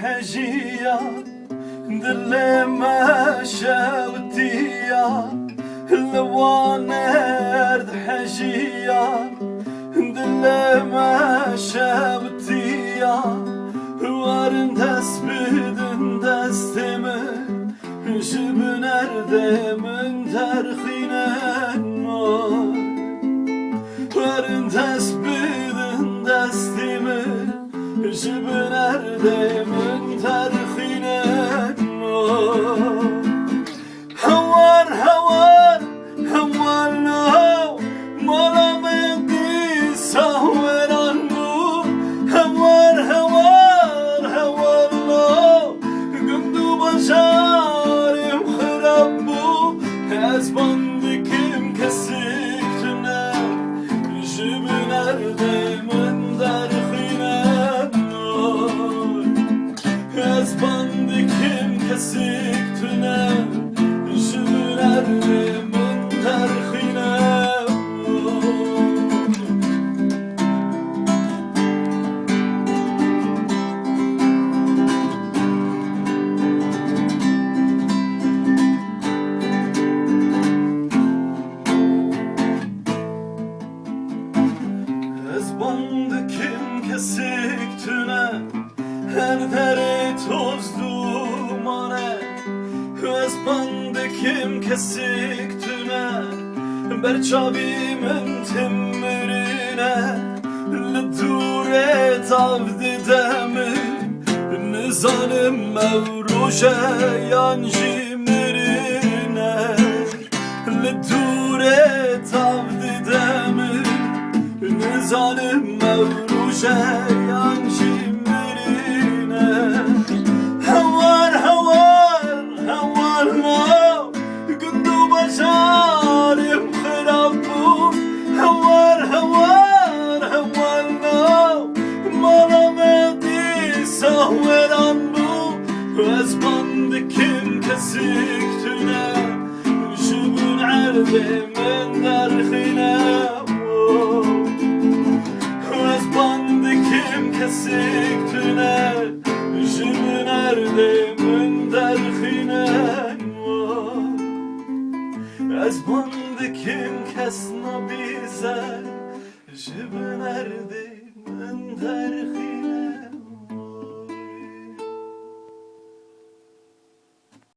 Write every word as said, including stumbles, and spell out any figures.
Hejiya, dilê me şewtiya, li wan erd hejiya, dilê me şewtiya, werin dest bidin destê min, ji bin erdê min derxînin. Werin dest bidin destê min, ji bin erdê min derxînin. Hewar, hewar, hewar lo, mala me dîsa weran bû. Hewar, hewar, hewar lo, gund û bajarê min xirab bû. Ez bang dikim kesik tune, ji bin erdê min derxîne. Ez bang dikim kesik tune, ji bin erdê min derxîne. Ez bang dikim kesik tune, her derê toz duman e. Ez bang dikim kesik tune, ber çavî min tim mirîne. Li dûrê tav dide min, nizanim ew roj e yan jî mirin e. Li dûrê tav dide min, nizanim ew roj e yan jî mirin e. Hewar, hewar, hewar lo, gund û bajarê min xirab bû. Hewar, hewar, hewar lo, mala me dîsa weran bû. Ez bang dikim kesik tune, ji bin erdê min derxîne. Ez bang dikim kesik tune, ji bin erdê min derxîne. Ez bang dikim kes nabîze, ji bin erdê min derxîne.